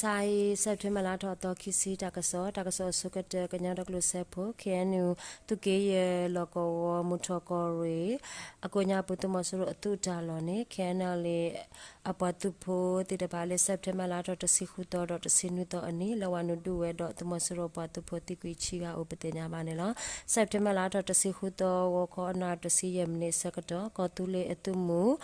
ဆါအံၤ September လါထီၣ်အသီခံဆံ တၢ်ကစီၣ်, တၢ်ကစီၣ်အဆိကတၢၢ် ကညီဒီကလုာ်စၢဖှိၣ် K N U သုးက့ယဲၢ်လီၢ်ကဝီၤ မုၢ်ထီၣ်ကီၢ်ရ့ၣ် အကိးညါပူၤ သုးမီၤစိရိၤအသုးတၢ်လီၢ်န့ၣ် K N L A အပှၤသုးဖိသ့ၣ်တဖၣ်လၢ September လါထီၣ်တဆံဃုသီဒီးတဆံနွံသီအနံၤ လဲၤဝၤနုာ်ဒုးဝဲဒီး သုးမီၤစိရိၤအပှၤသုးဖိသံကွံာ်ဆံဂၤအိၣ် ပသ့ၣ်ညါဘၣ်န့ၣ်လီၤ. September လါထီၣ်တဆံဃုသီ ဂီၤခီအနၣ်ရံၣ်တဆံယဲၢ်မံးနံးအဆၢကတီၢ် ကီၢ်သူလ့ၤအသုးမုၢ်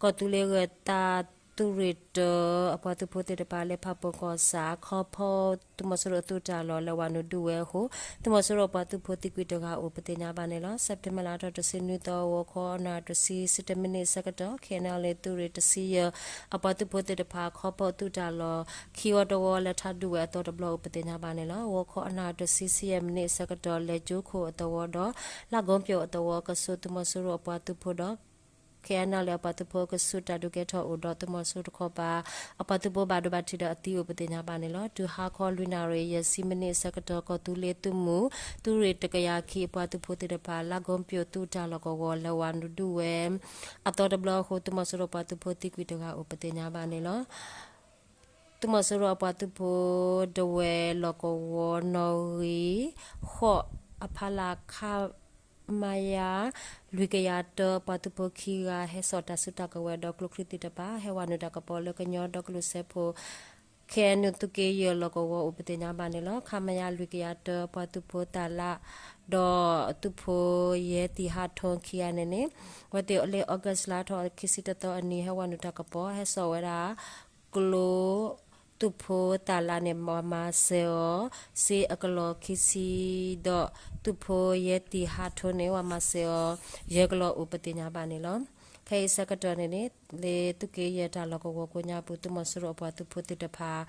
ကီၢ်သူလ့ၤဂၢၢ်သးသုးရ့ၣ်တၢ အပှၤသုးဖိသ့ၣ်တဖၣ်လၢ ဖးပိၢ်ကီၢ်ဆၣ် ခီဖီ သုးမီၤစိရိၤအသုးတၢ်လီၢ် လဲၤဝၤနုာ်ဒုးဝဲအဃိ သုးမီၤစိရိၤအပှၤသုးဖိသံကွံာ်တဂၤအိၣ် ပသ့ၣ်ညါဘၣ်န့ၣ်လီၤ. September လါထီၣ်တဆံနွံသီ ဂီၤခီအနၣ်ရံၣ်တဆံ ဆံတၢမံးနံးအဆၢကတီၢ် K N L A သုးရ့ၣ်တဆံယဲၢ် အပှၤသုးဖိသ့ၣ်တဖၣ် ခီဖီသုးတၢ်လီၢ် ခံဝီတဝီ လဲၤထးဒုးဝဲအသီတဘျီအိၣ် ပသ့ၣ်ညါဘၣ်န့ၣ်လီၤ. ဂီၤခီအနၣ်ရံၣ်တဆံ ဆံယဲၢ်မံးနံးအဆၢကတီၢ် လဲၤကၠိခိၣ်အသဝီဒီး လၢကီပျိၣ်အသဝီ ကဆူသုးမီၤစိရိၤအပှၤသုးဖိဒီး K N L A အပှၤသုးဖိအကဆူး တၢ်ဒုးကဲထီၣ်အိၣ်ဒီး သုးမီၤစိရိၤတခီပၤ အပှၤသုးဖိဘၣ်ဒိဘၣ်ထံးဒီးအသံအိၣ် ပသ့ၣ်ညါဘၣ်န့ၣ်လီၤ. တုၤဟါခီလွံၢ်နၣ်ရံၣ် ယဲၢ်ဆံမံးနံးအဆၢကတီၢ် ကီၢ်သူလ့ၤသုးမုၢ် သုးရ့ၣ်တကယၤခံ အပှၤသုးဖိသ့ၣ်တဖၣ် လၢကီပျိၣ်သုးတၢ်လီၢ်ကဝီၤ လဲၤဝၤနုာ်ဒုးဝဲ အသီတဘျီအဃိ သုးမီၤစိရိၤပှၤသုးဖိသံကွံာ်တဂၤအိၣ် ပသ့ၣ်ညါဘၣ်န့ၣ်လီၤ. သုးမီၤစိရိၤအပှၤသုးဖိ ဒဝဲၢ်လီၢ်ကဝီၤ နီၣ်ဂံၢ်ဃိး အဖီလာ် ခမရ လွံၢ်ကယၤတၢ အပှၤသုးဖိခံဂၤ ဟဲစိာ်တၢ်စုတၢ်ကဝဲၤဒီးကျိချံသ့ၣ်တဖၣ် ဟဲဝၤနုာ်တၢ်ကပီၤလၢကညီဒီကလုာ်စၢဖှိၣ် K N U သုးက့ယဲၢ်လီၢ်ကဝီၤအိၣ် ပသ့ၣ်ညါဘၣ်န့ၣ်လီၤ. ခမရ လွံၢ်ကယၤတၢ အပှၤသုးဖိတၢ်လၢ် ဒီးသုးဖိယဲၢ်တံၢ်ဟးထီခံဂၤန့ၣ်န့ၣ် အဝဲသ့ၣ်လၢ August လါထီၣ်ခံဆံတသီအနံၤ ဟဲဝၤနုာ်တၢ်ကပီၤ ဟဲစိာ်ဝဲဒၣ် ကျိ သုးဖိတၢ်လၢ်န့ၣ် ပှၤမၤစၢၤအီၤ စ့အကလီၢ်ခံဆံ ဒီးသုးဖိယဲၢ်တံၢ်ဟးထီန့ၣ် ပှၤမၤစၢၤအီၤ ယဲၢ်ကလီၢ်အိၣ် ပသ့ၣ်ညါဘၣ်န့ၣ်လီၤ. ခဲအံၤအဆၢကတီၢ်န့ၣ်န့ၣ် လၢသုးက့ယဲၢ်တၢ်လီၢ်ကဝီၤကိးညါပူၤ သုးမီၤစိရိၤအပှၤသုးဖိသ့ၣ်တဖၣ်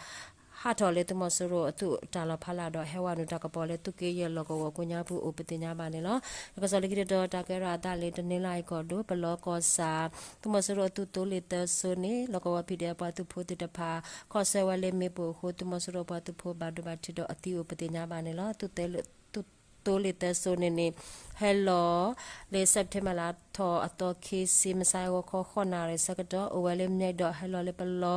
ဟးထီၣ်လၢသုးမီၤစိရိၤအသုးတၢ်လီၢ်ဖီလာ်ဒီး ဟဲဝၤနုာ်တၢ်ကပီၤလၢသုးက့ယဲၢ်လီၢ်ကဝီၤကိးညါပူၤအိၣ် ပသ့ၣ်ညါဘၣ်န့ၣ်လီၤ. တၢ်ကစီၣ်လၢခံတတီၤ တၢ်ကဲထီၣ်အသးလၢ တနီသရံၣ်ကီၢ်ဒိၣ် ပလီကီၢ်ဆၣ် သုးမီၤစိရိၤအသုးသိလ့ၣ်သၢစိၤန့ၣ် လီၢ်ကဝီၤ P D F ပှၤသုးဖိသ့ၣ်တဖၣ် ခီၣ်ဆၢဝဲလၢမ့ၣ်ပိၢ်အဃိ သုးမီၤစိရိၤပှၤသုးဖိဘၣ်ဒိဘၣ်ထံးဒီးအသံအိၣ် ပသ့ၣ်ညါဘၣ်န့ၣ်လီၤ. သုး သုးသိလ့ၣ်သၢစိၤန့ၣ်န့ၣ် ဟဲလီၤလၢ September လါထီၣ်အသီခံဆံ မုၢ်ဆါဂီၤခီဃိးနၣ်ရံၣ်အဆၢကတီၢ် အိၣ်ဝဲလၢ မၠဲးဒီး ဟဲလီၤလၢပလီ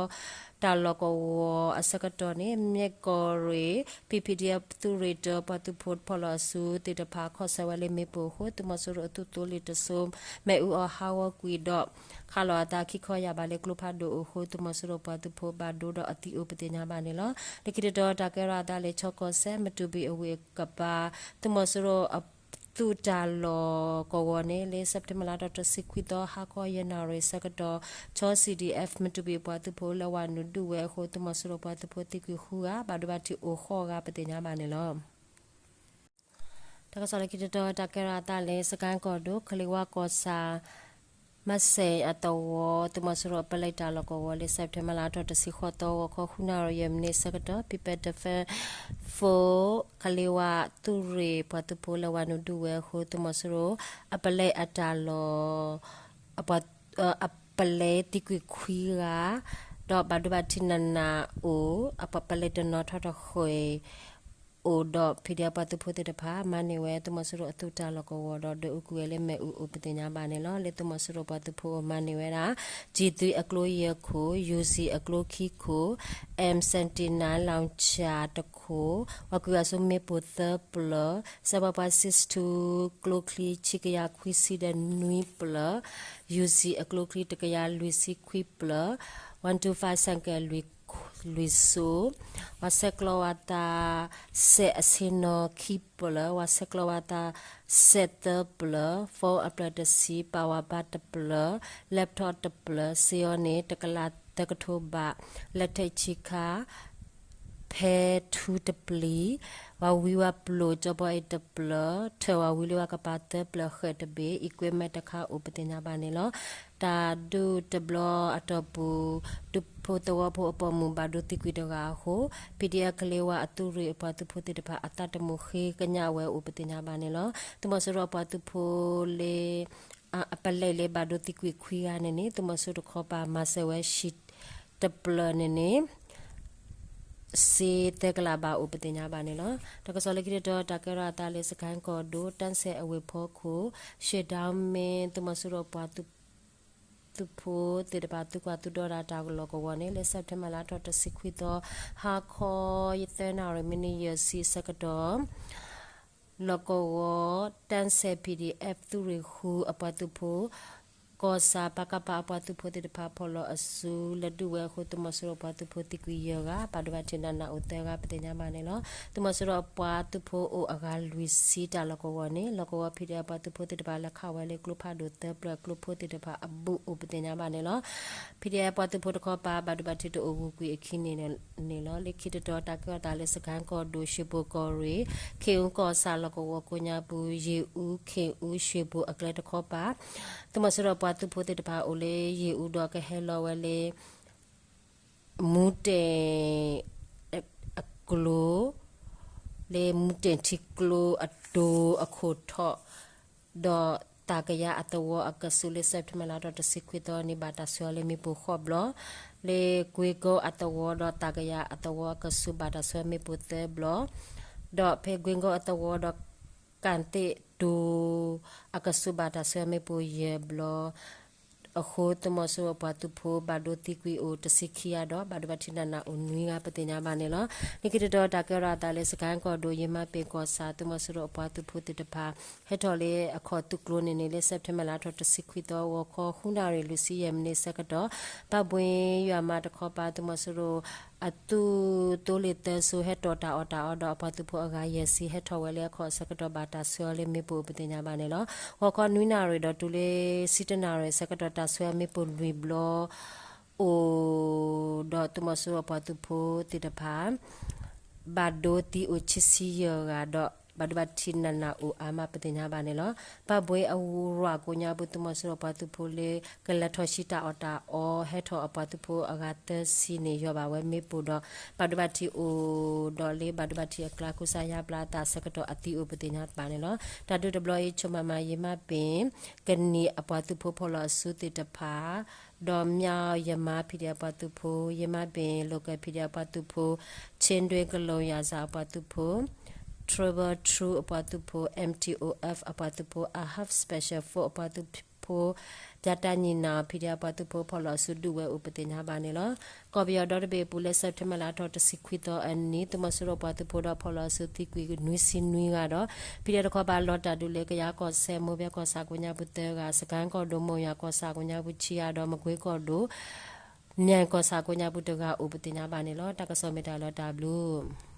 တၢ်လီၢ်ကဝီၤအဆၢကတီၢ်န့ၣ် မၠဲးကီၢ်ရ့ၣ် P P D F သုးရ့ၣ်တၢ ပှၤသုးဖိဖီၣ်လီၤအစုသ့ၣ်တဖၣ် ခီၣ်ဆၢဝဲလၢမ့ၣ်ပိၢ်အဃိ သုးမီၤစိရိၤအသုးသိလ့ၣ်တစိၤ မ့ၣ်အူအီၣ်ဟးဂီၤကွံာ်ဒီး ခးလီၤအသးခံခီယာ်ဘးလၢကျိဖးဒိၣ်အဃိ သုးမီၤစိရိၤပှၤသုးဖိဘၣ်ဒိဒီးအသံအိၣ် ပသ့ၣ်ညါဘၣ်န့ၣ်လီၤ. လၢခံတတီၤ တၢ်ကဲထီၣ်အသးလၢ ခၠီကီၢ်စဲၣ် မတူၢ်ဘံၣ်အဝ့ၢ်အကပၤ သုးမီၤစိရိၤအသုးတၢ်လီၢ်ကဝီၤန့ၣ် လၢ September လါထီၣ်တဆံခွံသီ ဟါခီယဲၢ်နၣ်ရံၣ်အဆၢကတီၢ် ခၠီ C D F မတူၢ်ဘံၣ်အပှၤသုးဖိလၢဝၤနုာ်ဒုးဝဲအဃိ သုးမီၤစိရိၤပှၤသုးဖိသံကွံာ်ဃုဂၤ ဘၣ်ဒိဘၣ်ထံးအိၣ်ဃိးဂၤ ပသ့ၣ်ညါဘၣ်န့ၣ်လီၤ. တၢ်ကစီၣ်လၢခံတတီၤ တၢ်ကဲထီၣ်အသးလၢ စကဲၣ်ကီၢ်ဒိၣ် ကလ့ဝါကီၢ်ဆၣ် မစဲးအသဝီ သုးမီၤစိရိၤအပလဲတၢ်လီၢ်ကဝီၤလၢ September လါထီၣ်တဆံဃိးသီ ဂီၤခီဃုနၣ်ရံၣ်ယဲၢ်မံးနံးအဆၢကတီၢ် People Defense Force ကလ့ဝါသုးရ့ၣ်ပှၤသုးဖိလၢဝၤနုာ်ဒုးဝဲအဃိ သုးမီၤစိရိၤအပလဲအတၢ်လီၢ် အပလဲသံကွံာ်ခွံဂၤ ဒီးဘၣ်ဒိဘၣ်ထံးနးနးအိၣ် အပလဲတနီၤထီၣ်တဃဲၤ အိၣ်ဒီး P D F ပှၤသုးဖိသ့ၣ်တဖၣ် မၤန့ၢ်ဝဲသုးမီၤစိရိၤအသုးတၢ်လီၢ်ကဝီၤဒီး ဒွဲၣ်အူကွံာ်ဝဲလၢမ့ၣ်အူအိၣ် ပသ့ၣ်ညါဘၣ်န့ၣ်လီၤ. လၢသုးမီၤစိရိၤပှၤသုးဖိအမၤန့ၢ်ဝဲဒၣ် G three အကျိယဲၢ်ခိၣ်, U Z အကျိခံခိၣ်, M seventy-nine လီၤဆၣ်တခိၣ်, ပှၤကွံာ်အစုမ့ၣ်ပိၢ်သၢပျၢၤ, စဲးပီပၤ six two ကျိချံ ဆံကယၤခွံဆံဒီးနွံပျၢၤ, U Z အကျိချံ တကယၤလွံၢ်ဆံခွံပျၢၤ, one two five ဆိုင်ကယ် လွံၢ်စိ, ပှၤဆဲးကျိးဝၤသး စဲးအဆ့ၣ်နီၤခံပျၢၤ, ပှၤဆဲးကျိးဝၤသး စဲးသၢပျၢၤ, phone အပျဲၢ်တဆံ, power bank တပျၢၤ, laptop တပျၢၤ, စ့အီန့ၣ် တကလးသၢကထိဘး, လက်ထိပ် ဆံခါ, ဖဲထူတပျံၤ, ပှၤဝံဝဲပျိၢ် ကၠီဘီအ့ၣ်တပျၢၤ, ထၢၣ် ပှၤဝံလၢပှၤကပၤသၢပျၢၤ ဃဲးတဘ့ၣ်, equipment တခါအိၣ် ပသ့ၣ်ညါဘၣ်န့ၣ်လီၤ. တၢ်ဒုးတဘျီအတီၢ်ပူၤ ဒူဖိသဝီဖိအပိာ်မုၣ် ဘၣ်ဒိသံကွံာ်တဂၤအဃိ P D F ကလ့ဝါအသုးရ့ၣ်အပှၤသုးဖိသ့ၣ်တဖၣ် အသးသမူဃ့ကညးဝဲအိၣ် ပသ့ၣ်ညါဘၣ်န့ၣ်လီၤ. သုးမီၤစိရိၤအပှၤသုးဖိလၢ အပလဲလၢဘၣ်ဒိသံကွံာ်ခွံဂၤန့ၣ်န့ၣ် သုးမီၤစိရိၤတခီပၤမၤစၢၤဝဲ ဟံၣ်တပျၢၤန့ၣ်န့ၣ် စ့သၢကလးဘးအိၣ် ပသ့ၣ်ညါဘၣ်န့ၣ်လီၤ. တၢ်ကစီၣ်လၢခံတတီၤ တၢ်ကဲထီၣ်အသးလၢ စကဲၣ်ကီၢ်ဒိၣ် တၢ်စဲးအဝ့ၢ်ဖီခိၣ် ရှဲၣ်ဒီမ့ၣ် သုးမီၤစိရိၤအပှၤသုး သုးမီၤစိရိၤအပှၤသုးဖိသ့ၣ်တဖၣ် သုကွၢ်သုဒီတၢ်လီၢ်ကဝီၤန့ၣ် လၢစဲးပထ့ဘၢၣ်လါထီၣ်တဆံခွံသီ ဟါခီယသၢနၣ်ရံၣ် မံးနံးယဲၢ်ဆံအဆၢကတီၢ် လီၢ်ကဝီၤ တၢ်စဲး P D F သုးရ့ၣ်ဃုအပှၤသုးဖိ ကီၢ်ဆၣ် ပကဖ အပှၤသုးဖိသ့ၣ်တဖၣ် ဖီၣ်လီၤအစု လဲၤဒုးဝဲအဃိ သုးမီၤစိရိၤအပှၤသုးဖိသံကွံာ်ယဲၢ်ဂၤ ဘၣ်ဒိဘၣ်ထံးနးနးအိၣ်သၢဂၤ ပသ့ၣ်ညါဘၣ်န့ၣ်လီၤ. သုးမီၤစိရိၤအပှၤသုးဖိအိၣ်အဂၤလွံၢ်ဆံ တၢ်လီၢ်ကဝီၤန့ၣ် လီၢ်ကဝီၤ P D F အပှၤသုးဖိသ့ၣ်တဖၣ် လဲၤခးဝဲလၢကျိဖးဒိၣ်သၢဖျၢၣ် ကျိဖိသ့ၣ်တဖၣ်အဘူးအိၣ် ပသ့ၣ်ညါဘၣ်န့ၣ်လီၤ. P D F အပှၤသုးဖိတခီပၤ ဘၣ်ဒိဘၣ်ထံးတအိၣ်ဂုၤကွံာ်အခံန့ၣ်လီၤ. လၢခံတတီၤ တၢ်ကဲထီၣ်အသးလၢ စကဲၣ်ကီၢ်ဒိၣ် ရွှေဘို ကီၢ်ရ့ၣ် ခ့ၣ်အူကီၢ်ဆၣ် လီၢ်ကဝီၤကိးညါပူၤ ယ့ၣ်အူ ခ့ၣ်အူ ရွှေဘို အကျဲတခီပၤ သုးမီၤစိရိၤအပှၤသုးဖိသ့ၣ်တဖၣ်အိၣ်လၢယ့ၣ်အူဒီးကဟဲလီၤဝဲလၢ မူတ့ၢ် အကျိၤ လၢမူတ့ၢ်ထံကျိအတိၤအခိၣ်ထီၣ် ဒီးတၢ်ကယၤအသဝီအကဆူး လၢစဲးပထ့ဘၢၣ်လါထီၣ်တဆံခွံသီန့ၣ် ဘၣ်တၢ်ဆှၢအီၤလၢမ့ၣ်ပိၢ်ဃိးဘျီ, လၢကွ့ကိအသဝီဒီးတၢ်ကယၤအသဝီအကဆူး ဘၣ်တၢ်ဆှၢမ့ၣ်ပိၢ်သၢဘျီ, ဒီးဖဲကွ့ကိအသဝီဒီး ကၣ်သ့ၣ်တိၤ အကဆူး ဘၣ်တၢ်ဆှၢမ့ၣ်ပိၢ်ယဲၢ်ဘျီ အဃိ သုးမီၤစိရိၤအပှၤသုးဖိ ဘၣ်ဒိသံကွံာ်အိၣ်တဆံခံဂၤဒီး ဘၣ်ဒိဘၣ်ထံးနးနးအိၣ်နွံဂၤ ပသ့ၣ်ညါဘၣ်န့ၣ်လီၤ. လၢခံတတီၤ တၢ်ကဲထီၣ်အသးလၢ စကဲၣ်ကီၢ်ဒိၣ် ယမၤပ့ၣ်ကီၢ်ဆၣ် သုးမီၤစိရိၤအပှၤသုးဖိသ့ၣ်တဖၣ် ဟဲထီၣ်လၢအခီၣ်သုးကျိန့ၣ်န့ၣ် လၢစဲးပထ့ဘၢၣ်လါထီၣ်တဆံခွံသီ ဂီၤခီဃုနၣ်ရံၣ် လွံၢ်ဆံယဲၢ်မံးနံးအဆၢကတီၢ် ဘၣ်ဘှ့ယွၤမးတခီပၤ သုးမီၤစိရိၤ အသုးသိလ့ၣ်သၢစိၤ ဟဲတီၣ်တၢ်အီၣ်တၢ်အီဒီးအပှၤသုးဖိအဂၤယဲၢ်ဆံ ဟဲထီၣ်ဝဲလၢအခီၣ်အဆၢကတီၢ် ဘၣ်တၢ်ဆှၢအီၤလၢမ့ၣ်ပိၢ်အိၣ် ပသ့ၣ်ညါဘၣ်န့ၣ်လီၤ. ဂီၤခီနွံနၣ်ရံၣ်ဒီးတုၤလၢဆံတၢနၣ်ရံၣ်အဆၢကတီၢ် တၢ်ဆှၢအီၤမ့ၣ်ပိၢ်လွံၢ်ဘျီ အိၣ် ဒီးသုးမီၤစိရိၤအပှၤသုးဖိသ့ၣ်တဖၣ် ဘၣ်ဒိသံအိၣ်ခံဆံယဲၢ်ဂၤဒီး ဘၣ်ဒိဘၣ်ထံးနးနးအိၣ်အါမး ပသ့ၣ်ညါဘၣ်န့ၣ်လီၤ. ဘၣ်ဘှ့အဝဲကိးညါပူၤ သုးမီၤစိရိၤအပှၤသုးဖိလၢ ကလဲၤထီၣ်ဆှၢတၢ်အီၣ်တၢ်အီ ဟဲထီၣ်အပှၤသုးဖိအဂၤသၢဆံန့ၣ် ယီၢ်ဘၣ်ဝဲမ့ၣ်ပိၢ်ဒီး ဘၣ်ဒိဘၣ်ထံးအိၣ်ဒီးလၢ ဘၣ်ဒိဘၣ်ထံးအကျါ ကူစါယါဘျါအသးအဆၢကတီၢ်အသံအိၣ် ပသ့ၣ်ညါဘၣ်န့ၣ်လီၤ. တၢ်ဒုးတဘျီအံၤ ဆိကမိၣ်မး ယမၤပ့ၣ် ကနံၣ်အပှၤသုးဖိဖီၣ်လီၤအစုသ့ၣ်တဖၣ် ဒီးမၠၣ်ယမၤ P D F အပှၤသုးဖိ ယမၤပ့ၣ် Local P D F အပှၤသုးဖိ ချင်းတွင်းကလီယၤစၢ် အပှၤသုးဖိ Triple True အပှၤသုးဖိ M T O F အပှၤသုးဖိ Ahab Special Force အပှၤသုးဖိ ပၠၣ်တၢ်နံၣ်နၣ် P D F အပှၤသုးဖိ ဖီၣ်လီၤအစုဒုးဝဲအိၣ် ပသ့ၣ်ညါဘၣ်န့ၣ်လီၤ. ကီၢ်ပယီၤဒီတဘ့ၣ်အပူၤ လၢစဲးပထ့ဘၢၣ်လါထီၣ်တဆံခွံသီအနံၤ သုးမီၤစိရိၤအပှၤသုးဖိဒီးဖီၣ်လီၤအစုသံကွံာ်နွံဆံနွံဂၤဒီး P D F တခီပၤလီၤတၢ်ဒုးလၢ ကယၤကီၢ်စဲၣ် မိၢ်ဘဲကီၢ်ဆၣ်ကိးညါပူၤသၢဂၤ, စကဲၣ်ကီၢ်ဒိၣ် မိၢ်ယွၤကီၢ်ဆၣ်ကိးညါပူၤခံဂၤဒီး မကွ့ကီၢ်ဒိၣ် မၠၣ်ကီၢ်ဆၣ်ကိးညါပူၤတဂၤအိၣ် ပသ့ၣ်ညါဘၣ်န့ၣ်လီၤ. တၢ်ကစီၣ်မ့ၢ်တၢ်လီၤတၢ်ဘျုး